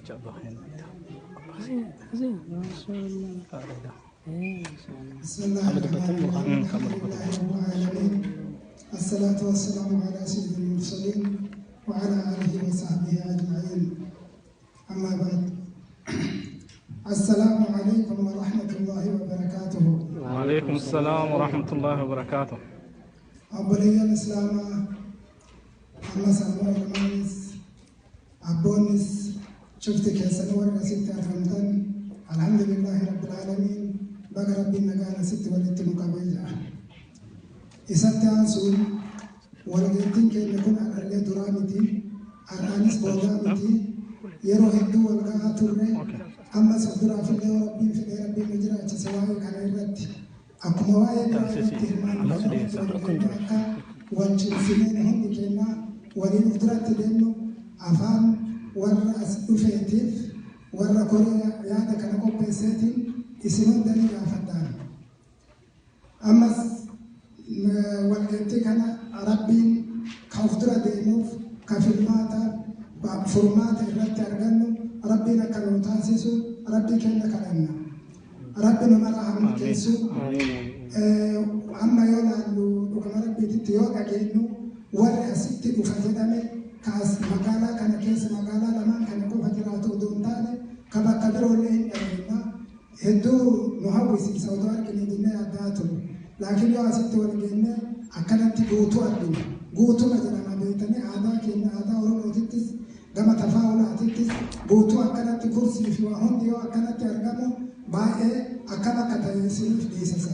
بسم الله الرحمن الرحيم. الحمد لله رب العالمين، الصلاة والسلام على سيد المرسلين وعلى آله وصحبه أجمعين. أما بعد، السلام عليكم ورحمة الله وبركاته. وعليكم السلام ورحمة الله وبركاته. Obboleeyyan Islaamaa, ammas ammoo ilmaanis abboonnis cufti keessanii warra asitti argamtan, الحمد لله رب العالمين, baga Rabbiin nagaan asitti walitti nu qabee jira. Isatti aansuun walgeettiin keenya kun har'allee duraa miti, har'aanis boodaa miti. Yeroo hedduu wal ga'aa turre. Ammas of duraafillee yoo Rabbiin fedhee Rabbiin nu jiraachise, waa'ee kana irratti akkuma waa'ee biraa irratti hirmaannu akka wal cimsineen hundi keenya waliin of duratti deemnu, afaan warra as dhufeetiif warra koree yaada kana qopheesseetiin isin hunda ni gaafadhaan. Ammas walgeettii kana Rabbiin ka of dura deemuuf ka filmaata furmaata irratti argannu Rabbiin akka nu taasisu Rabbii keenya kadhanna. Rabbi nu mara haa milkeessu. Amma yoo laallu, dhugama Rabbiititti yoo dhageenyu, warri asitti dhufa jedhame kaas magaalaa kana keessa, magaalaa lamaan kana qofa jiraatu odoo hin taane, ka bakka biroollee hin dhageenna. Hedduu nu hawwisiisa odoo argine jennee addaa ture. Laakiin yoo asitti wal geenne akkanatti guutuu argina. Guutuma jedhama beektanii, aadaa keenya, aadaa Oromootittis gama tafaa'ulaatittis guutuu akkanatti kursii fi waa hundi yoo akkanatti argamu baay'ee akkam akka ta'e isiniif dhiisisa.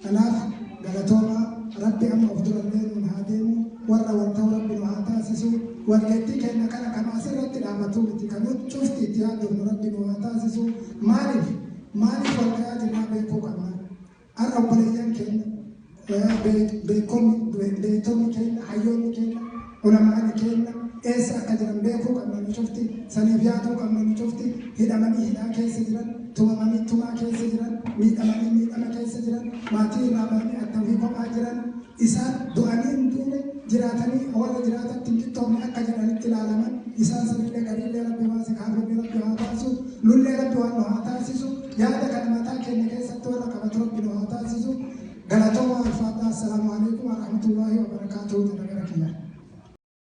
Kanaaf galatooma. Rabbi amma of durallee nuun haa deemu, warra wal ta'u Rabbi nu haa taasisu. Walgeettii keenya kana kan asirratti dhaabatu miti, kan cufti itti yaadofnu Rabbi nu haa taasisu. Maaliif wal gahaa jirraa beekuu qabna. Har'a obboleeyyan keenya, beektonni keenya, hayyoonni keenya, ulamaani keenya eessa akka jiran beekuu qabna nu cufti. Saniif yaaduu qabna nu cufti. Hidhamanii hidhaa keessa jiran, tumamanii tumaa keessa jiran, miidhamanii miidhama keessa jiran, maatii irraa bahanii adda ofii kophaa jiran. Isaan du'anii hin duune, jiraatanii warra jiraatatti hin qixxoofne akka jedhanitti ilaalaman. Isaan sanillee gariillee Rabbi baase, kaafirri Rabbi haa baasu, lullee Rabbi waan nu haa taasisu. Yaada kana mataa keenya keessatti warra qabatu Rabbi nu haa taasisu. Galatooma, alfaadhaa. السلام عليكم ورحمة الله وبركاته jedha gara kiyya.